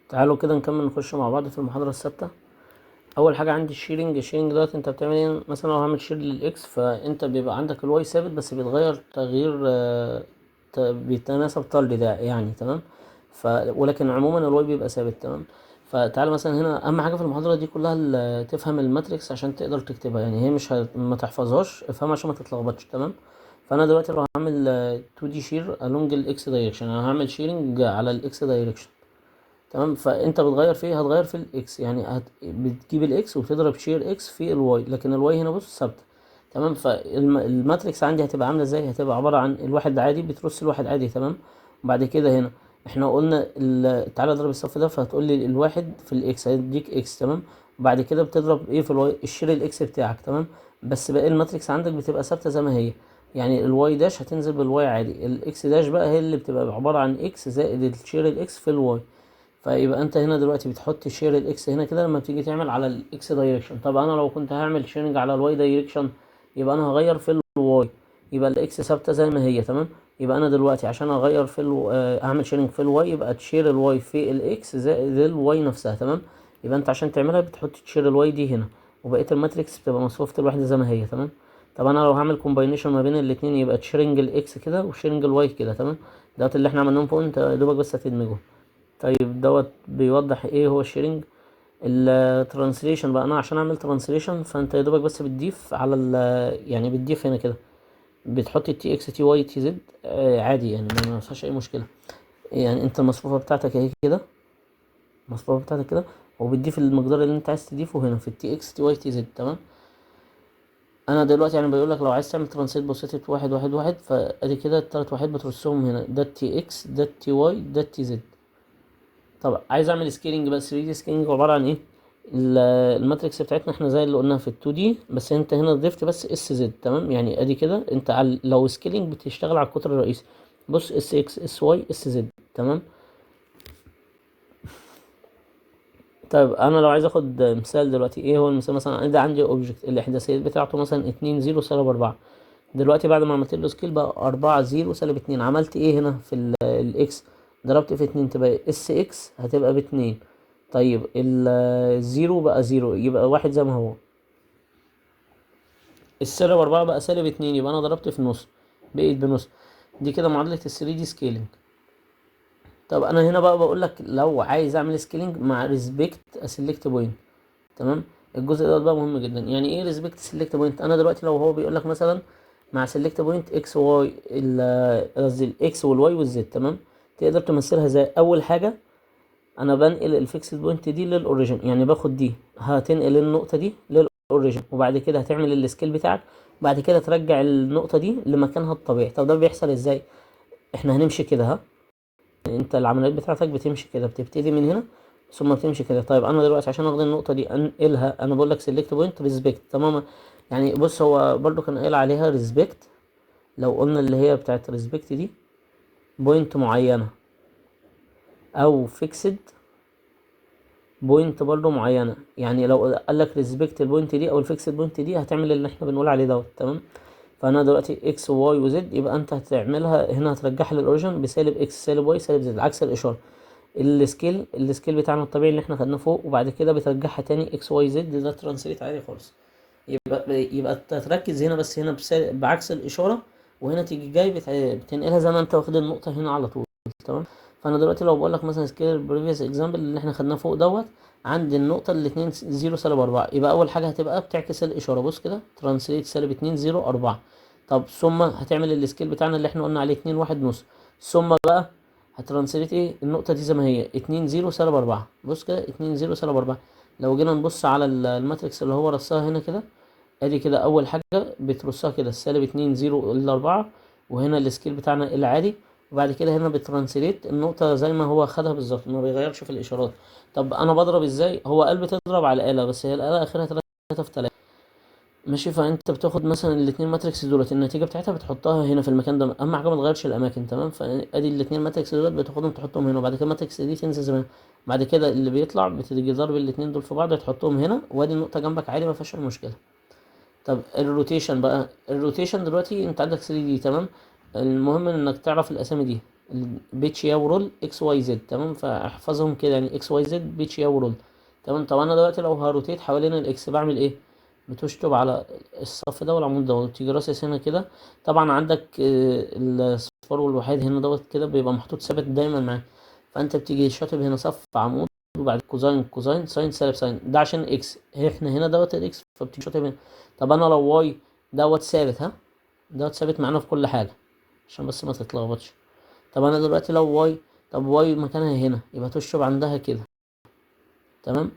تعالوا كده نكمل، نخش مع بعض في المحاضرة الثابتة. أول حاجة عندي ال shearing. ال shearing دوت أنت بتعمل إيه؟ مثلا لو هعمل shear لل X، فأنت بيبقى عندك ال Y ثابت بس بيتغير تغيير، بيتناسب طردي ده يعني، تمام. ولكن عموما ال Y بيبقى ثابت، تمام. فتعالى مثلا هنا أهم حاجة في المحاضرة دي كلها تفهم ال matrix عشان تقدر تكتبها، يعني هي مش ما تحفظهاش، افهمها عشان ما تتلخبطش، تمام. فأنا دلوقتي لو هعمل 2D shear along ال X direction، أنا هعمل shearing على ال X direction، تمام. فانت بتغير في ايه؟ هتغير في ال X، يعني بتجيب ال X وتضرب shear X في ال Y، لكن ال Y هنا بص ثابته، تمام. فال matrix عندي هتبقى عامله ازاي؟ هتبقى عباره عن الواحد عادي، بترص الواحد عادي، تمام. وبعد كده هنا احنا قلنا تعالى اضرب الصف ده، فهتقول لي الواحد في ال X هيديك X، تمام. وبعد كده بتضرب ايه في ال Y؟ ال shear ال X بتاعك، تمام. بس باقي ال matrix عندك بتبقى ثابته زي ما هي، يعني ال Y dash هتنزل بال Y عادي، ال X dash بقى هي اللي بتبقى عباره عن X زائد ال shear ال X في ال Y. فيبقى انت هنا دلوقتي بتحط shear ال X هنا كده لما بتيجي تعمل على ال X direction. طب انا لو كنت هعمل shearing على ال Y direction، يبقى انا هغير في ال Y، يبقى ال X ثابته زي ما هي، تمام. يبقى انا دلوقتي عشان اغير في اعمل shearing في ال Y، يبقى ت shear ال Y في ال X زائد ال Y نفسها، تمام. يبقى انت عشان تعملها بتحط ت shear ال Y دي هنا، وبقيه ال matrix بتبقى مصفوفه الوحده زي ما هي، تمام. طب انا لو هعمل combination ما بين الاتنين، يبقى ت shearing ال X كده و shearing ال Y كده، تمام. دوت اللي احنا عملناهم فوق، انت يا دوبك بس هتدمجهم. طيب دوت بيوضح ايه هو ال shearing. ال translation بقى، انا عشان اعمل translation فانت يا دوبك بس بتضيف على ال، يعني بتضيف هنا كده، بتحط ال T X T Y T Z، عادي، يعني ما فيهاش اي مشكله. يعني انت المصفوفه بتاعتك اهي كده، المصفوفه بتاعتك كده، وبتضيف المقدار اللي انت عايز تضيفه هنا في ال T X T Y T Z، تمام. انا دلوقتي يعني بيقول لك لو عايز تعمل translate positive 1 1 1، فادي كده التلات واحد بترصهم هنا، ده ال T X، ده ال T Y، ده ال T Z. طب عايز اعمل scaling بقى، 3D scaling عباره عن ايه؟ ال matrix بتاعتنا احنا زي اللي قلناها في ال 2D، بس انت هنا ضفت بس S Z، تمام. يعني ادي كده انت على لو scaling بتشتغل على القطر الرئيسي، بص S X S Y S Z، تمام. طيب انا لو عايز اخد مثال دلوقتي، ايه هو المثال؟ مثلا انا ده عندي object الاحداثيات بتاعته مثلا 2 0 سالب 4، دلوقتي بعد ما عملت له scale بقى 4 0 سالب 2، عملت ايه هنا في ال X؟ ضربت في 2 تبقى S X هتبقى باتنين. طيب ال zero بقى zero، يبقى واحد زي ما هو. السالب 4 بقى سالب 2، يبقى انا ضربت في النص بقيت بنص. دي كده معادلة ال 3D scaling. طب انا هنا بقى بقول لك لو عايز اعمل scaling مع respect select point، تمام. الجزء ده بقى مهم جدا. يعني ايه respect select point؟ انا دلوقتي لو هو بيقول لك مثلا مع select point X Y، قصدي ال X وال Y وال Z، تمام. تقدر تمثلها ازاي؟ اول حاجه انا بنقل ال fixed point دي لل origin، يعني باخد دي هتنقل النقطه دي لل origin، وبعد كده هتعمل ال scale بتاعك، وبعد كده ترجع النقطه دي لمكانها الطبيعي. طب ده بيحصل ازاي؟ احنا هنمشي كده، ها، انت العمليات بتاعتك بتمشي كده، بتبتدي من هنا ثم بتمشي كده. طيب انا دلوقتي عشان اخد النقطه دي انقلها، انا بقول لك select point respect، تمام. يعني بص هو برضو كان قايل عليها respect، لو قلنا اللي هي بتاعت respect دي point معينه او fixed point برضو معينه، يعني لو قال لك respect ال point دي او ال fixed point دي هتعمل اللي احنا بنقول عليه دوت، تمام. فانا دلوقتي X Y و Z، يبقى انت هتعملها هنا هترجعها لل origin بسالب X سالب Y سالب Z، عكس الاشاره. ال scale بتاعنا الطبيعي اللي احنا خدناه فوق، وبعد كده بترجعها تاني X Y Z، ده translate عادي خالص. يبقى تركز هنا بس، هنا بعكس الاشاره، وهنا تيجي جاي بتنقلها زي ما انت واخد النقطه هنا على طول، تمام. فانا دلوقتي لو بقول لك مثلا scale previous example اللي احنا خدناه فوق دوت، عند النقطه الاتنين 0 سالب 4، يبقى اول حاجه هتبقى بتعكس الاشاره، بص كده translate سالب 2 0 4. طب ثم هتعمل ال scale بتاعنا اللي احنا قلنا عليه 2 1 نص، ثم بقى هت translate ايه النقطة دي زي ما هي 2 0 سالب 4، بص كده 2 0 سالب 4. لو جينا نبص على ال matrix اللي هو رصها هنا كده، ادي كده اول حاجة بترصها كده السالب 2 0 الا 4، وهنا ال scale بتاعنا العادي، وبعد كده هنا بت translate النقطة زي ما هو خدها بالظبط، ما بيغيرش في الإشارات. طب أنا بضرب إزاي؟ هو قال بتضرب على الآلة، بس هي الآلة آخرها 3 في 3، ماشي. فأنت بتاخد مثلا الاتنين matrix دولت النتيجة بتاعتها بتحطها هنا في المكان ده، أهم حاجة ما تغيرش الأماكن، تمام. فأدي الاتنين matrix دولت بتاخدهم تحطهم هنا، وبعد كده ال matrix دي تنزل زي ما هي. بعد كده اللي بيطلع بتيجي ضرب الاتنين دول في بعض تحطهم هنا، وادي النقطة جنبك عادي ما فيهاش أي مشكلة. طب ال rotation بقى، ال rotation دلوقتي انت عندك 3D، تمام. المهم انك تعرف الاسامي دي. pitch yaw roll X Y Z، تمام. فاحفظهم كده يعني X Y Z pitch yaw roll، تمام. طب انا دلوقتي لو ه rotate حوالين ال X بعمل ايه؟ بتشطب على الصف ده والعمود ده وتيجي راصص هنا كده. طبعا عندك الصفار والوحيد هنا دوت كده بيبقى محطوط ثابت دايما معاك، فانت بتيجي شاطب هنا صف عمود وبعد cosine cosine sine سالب sine، ده عشان X، احنا هنا دوت ال X فبتيجي شاطب هنا. طب انا لو Y دوت ثابت، ها دوت ثابت معانا في كل حاجة عشان بس ما تتلخبطش. طب انا دلوقتي لو Y، طب Y مكانها هنا يبقى تشطب عندها كده، تمام.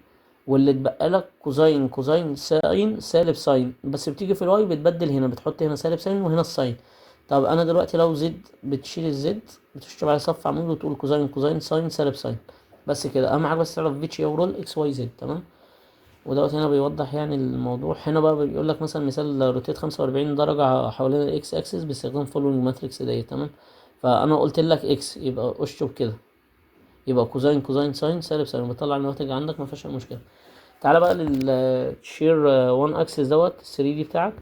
واللي اتبقى لك cosine cosine sine سالب sine، بس بتيجي في ال Y بتبدل هنا، بتحط هنا سالب sine وهنا ال sine. طب انا دلوقتي لو Z، بتشيل ال Z بتشطب على صف عمود وتقول cosine cosine sine سالب sine، بس كده. اهم حاجه بس تعرف pitch yaw roll X Y Z، تمام. ودوت هنا بيوضح يعني الموضوع. هنا بقى بيقول لك مثلا مثال rotate 45 درجة حوالين ال X axis باستخدام following matrix ديت، تمام. فانا قلت لك X يبقى اشطب كده، يبقى cosine cosine sine سالب sine، بتطلع النواتج عندك ما فيهاش اي مشكله. تعالى بقى لل shear 1 axis دوت 3D بتاعك.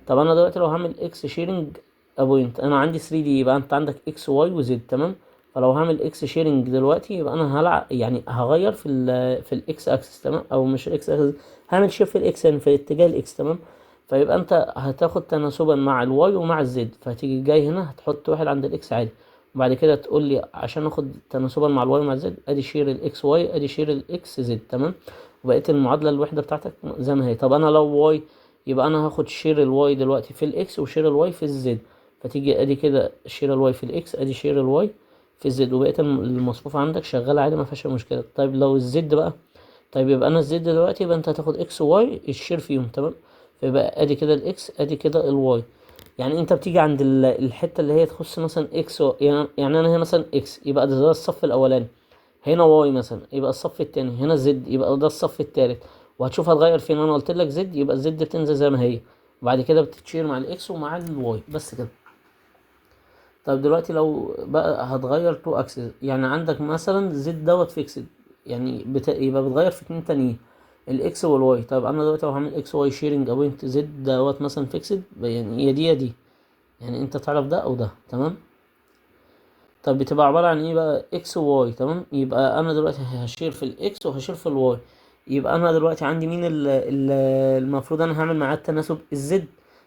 طب انا دلوقتي لو هعمل X shearing point، انا عندي 3D يبقى انت عندك X Y و Z، تمام. فلو هعمل X shearing دلوقتي يبقى انا هلعب يعني هغير في ال X axis، تمام، او مش ال X axis، هعمل shear في ال X يعني في اتجاه ال X، تمام. فيبقى انت هتاخد تناسبا مع ال Y ومع ال Z، فهتيجي جاي هنا هتحط واحد عند ال X عادي، وبعد كده تقول لي عشان اخد تناسبا مع ال Y ومع ال Z ادي shear ال X Y ادي shear ال X Z، تمام. وبقيت المعادله الوحده بتاعتك زي ما هي. طب انا لو Y يبقى انا هاخد shear ال Y دلوقتي في ال X و shear ال Y في ال Z، فتيجي ادي كده shear ال Y في ال X ادي shear ال Y في ال Z، وبقيت المصفوفة عندك شغالة عادي ما فيهاش مشكلة. طيب لو ال Z بقى، طيب يبقى انا ال Z دلوقتي يبقى انت هتاخد X Y ال shear فيهم، تمام. فيبقى ادي كده ال X ادي كده ال Y، يعني انت بتيجي عند الحتة اللي هي تخص مثلا X و... يعني انا هنا مثلا X يبقى ده الصف الاولاني، هنا Y مثلا يبقى الصف التاني، هنا Z يبقى ده الصف التالت، وهتشوف هتغير فين. انا قلت لك Z يبقى ال Z بتنزل زي ما هي، وبعد كده بتت shear مع ال X ومع ال Y بس كده. طيب دلوقتي لو بقى هتغير two axis، يعني عندك مثلا Z دوت fixed، يعني يبقى بتغير في اتنين تانيين ال X وال Y. طيب انا دلوقتي لو هعمل X Y shearing point Z دوت مثلا fixed، يعني يا دي يا دي، يعني انت تعرف ده او ده، تمام. طب بتبقى عبارة عن ايه بقى؟ X و Y، تمام. يبقى انا دلوقتي ه shear في ال X وه shear في ال Y، يبقى انا دلوقتي عندي مين ال المفروض انا هعمل معاه التناسب؟ ال Z.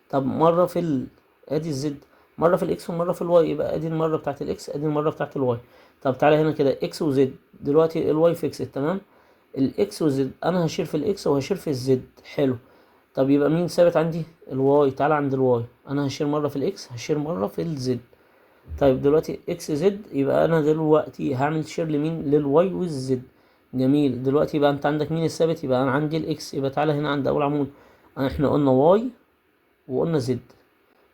طب مرة في ال ادي ال Z مرة في ال X ومرة في ال Y، يبقى ادي المرة بتاعت ال X ادي المرة بتاعت ال Y. طب تعالى هنا كده X و Z، دلوقتي ال Y fixed، تمام. ال X وال Z انا ه shear في ال X وه shear في ال Z، حلو. طب يبقى مين ثابت عندي؟ ال Y. تعالى عند ال Y، انا ه shear مرة في ال X ه shear مرة في ال Z. طيب دلوقتي X Z، يبقى انا دلوقتي هعمل shear لمين؟ لل Y وال Z. جميل. دلوقتي يبقى انت عندك مين الثابت؟ يبقى انا عندي ال X. يبقى تعالى هنا عند اول عمود احنا قلنا Y وقلنا Z،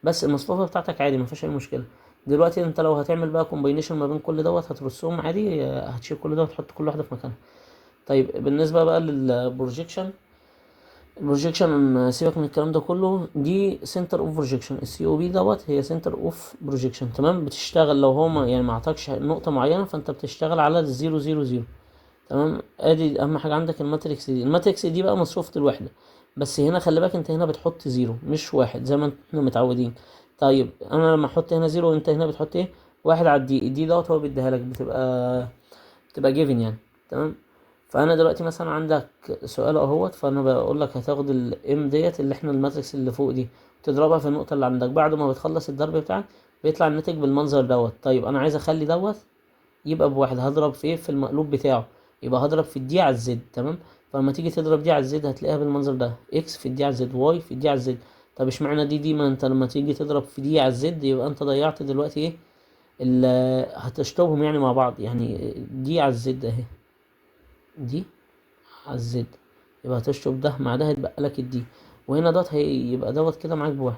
بس المصفوفة بتاعتك عادي ما فيهاش اي مشكلة. دلوقتي انت لو هتعمل بقى combination ما بين كل دوت هترصهم عادي، هتشيل كل ده وتحط كل واحدة في مكانها. طيب بالنسبة بقى لل projection، ال projection سيبك من الكلام ده كله، دي center of projection، ال COP دوت هي center of projection، تمام. بتشتغل لو هو ما يعني ما اعطاكش نقطة معينة فانت بتشتغل على ال zero zero zero، تمام. ادي اهم حاجة عندك ال matrix دي، ال matrix دي بقى مصفوفة الوحدة، بس هنا خلي بالك انت هنا بتحط zero مش واحد زي ما احنا متعودين. طيب انا لما احط هنا zero انت هنا بتحط ايه؟ واحد على ال D، ال D دوت هو بيديها لك، بتبقى given يعني، تمام. فانا دلوقتي مثلا عندك سؤال اهوت، فانا بقول لك هتاخد ال M ديت اللي احنا ال matrix اللي فوق دي تضربها في النقطه اللي عندك، بعد ما بتخلص الضرب بتاعك بيطلع الناتج بالمنظر دوت. طيب انا عايز اخلي دوت يبقى بواحد، هضرب في ايه؟ في المقلوب بتاعه، يبقى هضرب في ال D على ال Z، تمام. فلما تيجي تضرب D على ال Z هتلاقيها بالمنظر ده، X في ال D على ال Z، Y في ال D على ال Z. طب اشمعنى دي؟ دي ما انت لما تيجي تضرب في D على ال Z يبقى انت ضيعت دلوقتي ايه؟ هتشطبهم يعني مع بعض، يعني D على ال Z اهي، D على ال Z، يبقى هتشطب ده مع ده هيتبقى لك ال D، وهنا دوت هيبقى دوت كده معاك بواحد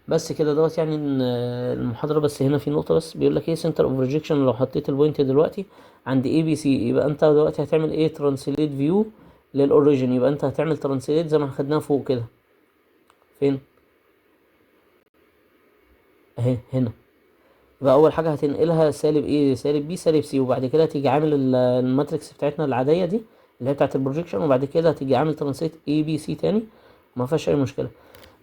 بس كده دوت. يعني المحاضرة بس هنا في نقطة بس بيقول لك ايه؟ center of projection. لو حطيت ال point دلوقتي عند A B C، يبقى انت دلوقتي هتعمل ايه؟ translate view لل origin، يبقى انت هتعمل translate زي ما خدناها فوق كده، فين؟ اهي هنا. يبقى اول حاجة هتنقلها سالب A سالب B سالب C، وبعد كده تيجي عامل ال matrix بتاعتنا العادية دي اللي هي بتاعت ال projection، وبعد كده هتيجي عامل translate A B C تاني، ما فيهاش اي مشكلة.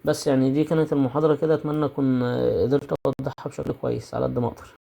بس يعني دي كانت المحاضرة كده، اتمنى اكون قدرت اوضحها بشكل كويس على قد ما اقدر.